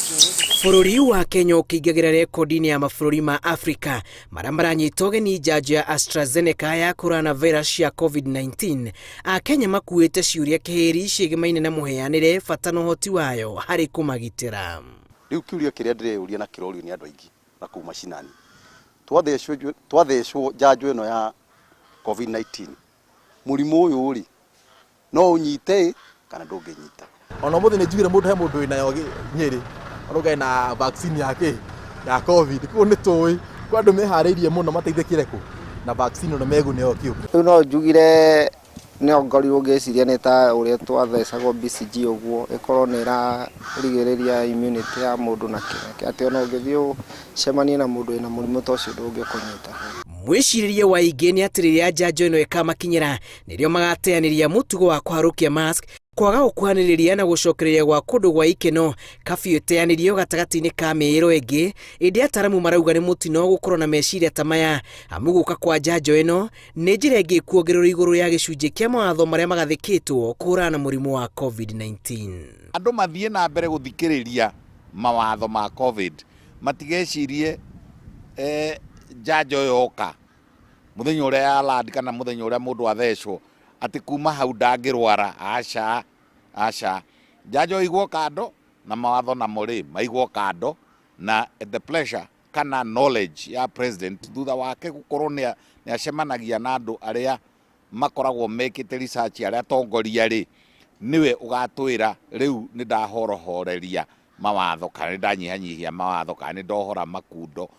Bũrũri wa Kenya ũkĩingagĩra rekondi-inĩ ya mabũrũri ma Afrika marĩa maranyita ũgeni njanjo ya AstraZeneca ya kũrana virus ya COVID-19. Akenya makuĩte ciũria kĩhĩri ciĩgemaine na mũheanĩre, bata na ũhoti wayo harĩ kũmagitĩra. Rĩu kĩũria kĩrĩa ndĩreyũria na kĩrorio nĩ andũ aingĩ na kũu macinani, twathecwo njanjo ĩno ya COVID-19, mũrimũ ũyũ rĩ, no ũnyite ĩ kana ndũngĩnyita? Ona ũmũthĩ nĩ njiguire mũndũ he mũndũ wĩnayo Nyĩrĩ, arauga ena vaccine ya kĩ ya COVID, koguo nĩ tũĩ kwĩ andũ meharĩirie mũno mateithĩkĩre kũ na vaccine ĩno megune o kĩũmbe. Rĩu no njugire no ngorirwo ngĩciria nĩ ta ũrĩa twathecagwo BCG ũguo, ĩkorwo nĩ ĩrarigĩrĩria immunity ya mũndũ na kĩ, atĩ ona ũngĩthiĩ ũcemanie na mũndũ wĩna mũrimũ ta ũcio ndũngĩkũnyita. Mwĩcirĩrie wa aingĩ nĩ atĩ rĩrĩa njanjo ĩno ĩkamakinyĩra nĩrĩo magateanĩria mũtugo wa kũharũkia mask, kwaga gũkuhanĩrĩria na gũcokereria gwa kũndũ gwa ikeno, kabiũ ĩteanĩrio gatagatĩ-inĩ ka mĩĩro ĩngĩ, ĩndĩ ataaramu marauga nĩ mũtino gũkorwo na meciria ta maya, amu gũka kwa njanjo ĩno nĩ njĩra ĩngĩ kuongererwo igũrũ rĩa gĩcunjĩ kĩa mawatho marĩa magathĩkĩtwo kũhũrana na mũrimũ wa COVID-19. Andũ mathiĩ na mbere gũthikĩrĩria mawatho ma Covid, matigecirie njanjo yoka mũthenya ũrĩa ya land kana mũthenya ũrĩa mũndũ athecwo atĩ kuma hau ndangĩrwara, aca, aca. Njanjo ĩigwo kando na mawatho namo rĩ maigwo kando na at the pleasure kana knowledge ya president thutha wake gũkorwo nĩ acemanagia na andũ arĩa makoragwo mekĩte research arĩa atongoria rĩ, nĩwe ũgatwĩra rĩu nĩ ndahorohoreria mawatho kana nĩ ndanyihanyihia mawatho kana nĩ ndohora makundo.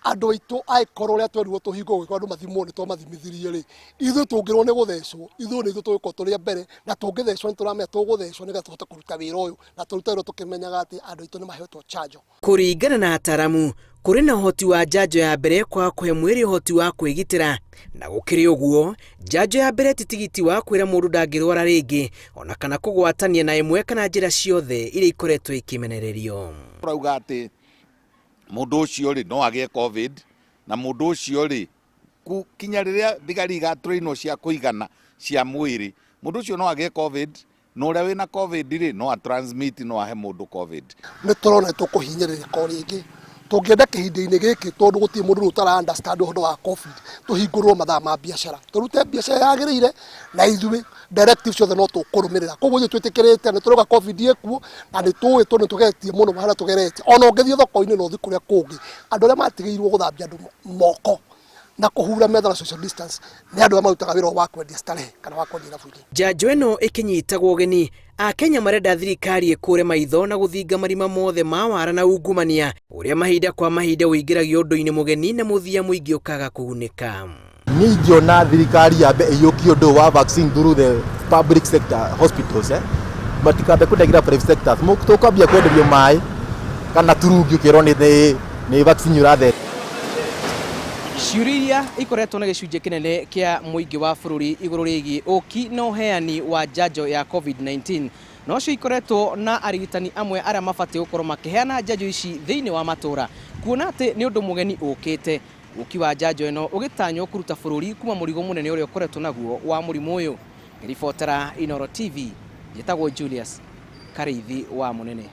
Andũ aitũ angĩkorwo ũrĩa twerirwo tũhingwo gũgĩkorwo andũ mathimwo nĩ twamathimithiriĩ rĩ, ithuĩ tũngĩrwo nĩ gũthecwo, ithuĩ nĩ ithuĩ tũgũkorwo tũrĩ a mbere, na tũngĩthecwo nĩ tũramenya tũgũthecwo nĩgetha tũhote kũruta wĩra ũyũ, na tũrute wĩra tũkĩmenyaga atĩ andũ aitũ nĩ mahetwo njanjo. Kũringana na ataramu, kũrĩ na ũhoti wa njanjo ya mbere kwaga kũhe mwĩrĩ ũhoti wa kwĩgitĩra. Na gũkĩrĩ ũguo, njanjo ya mbere ti tigiti wa kwĩra mũndũ ndangĩrwara rĩngĩ, ona kana kũgwatania na ĩmwe kana njĩra ciothe iria ikoretwo ikĩmenererio. Tũrauga atĩ mũndũ ũcio rĩ no agĩe Covid, na mũndũ ũcio rĩ kinya rĩrĩa thigari igatrainwo cia kũigana cia mwĩrĩ, mũndũ ũcio no agĩe Covid. Na ũrĩa wĩna Covid rĩ, no a transmit, no ahe mũndũ Covid. Nĩ tũrona nĩ tũkũhinyĩrĩrĩka o rĩngĩ. Tũngĩenda kĩhinda-inĩ gĩkĩ tondũ gũtirĩ mũndũ rĩu ũtara understand ũhoro wa Covid, tũhingũrĩrwo mathaa ma biacara. Tũrute biacara yagĩrĩire na ithuĩ directives ciothe no tũkũrũmĩrĩra. Koguo ithuĩ twĩtĩkĩrĩte nĩ tũrauga Covid ĩkuo na nĩ tũĩ tondũ nĩ tũgeretie mũno harĩa tũgeretie. Ona ũngĩthiĩ thoko-inĩ na ũthiĩ kũrĩa kũngĩ, andũ arĩa matigĩirwo gũthambia andũ moko na kũhura metha na social distance nĩ andũ arĩa marutaga wĩra wa kwendia starehe kana wa kwendia irabu-inĩ. Njanjo ĩno ĩkĩnyitagwo ũgeni, Akenya marenda thirikari ĩkũre maitho na gũthinga marima mothe ma wara na ungumania ũrĩa mahinda kwa mahinda ũingĩragio ũndũ-inĩ mũgeni na mũthia mũingĩ ũkaga kũgunĩka. Niĩ ingĩona thirikari yambe ĩiyũkie ũndũ ũyũ wa vaccine through the public sector hospitals eh? Matikambe kũnengera private sectors. Tũkwambia kwenderio maĩ kana turungi ũkĩrwo nĩ nĩ vaccine ũrathecwo. Ciũria iria ikoretwo na gĩcunjĩ kĩnene kĩa mũingĩ wa bũrũri igũrũ rĩgiĩ ũki na ũheani wa njanjo ya COVID-19 nocio ikoretwo na arigitani amwe arĩa mabatiĩ gũkorwo makĩheana njanjo ici thĩinĩ wa matũra kuona atĩ nĩ ũndũ mũgeni ũkĩte. Ũki wa njanjo ĩno ũgĩtanywo kũruta bũrũri kuma mũrigo mũnene ũrĩa ũkoretwo naguo wa mũrimũ ũyũ. Ngĩribotera Inooro TV, njĩtagwo Julius Karĩithi wa Mũnene.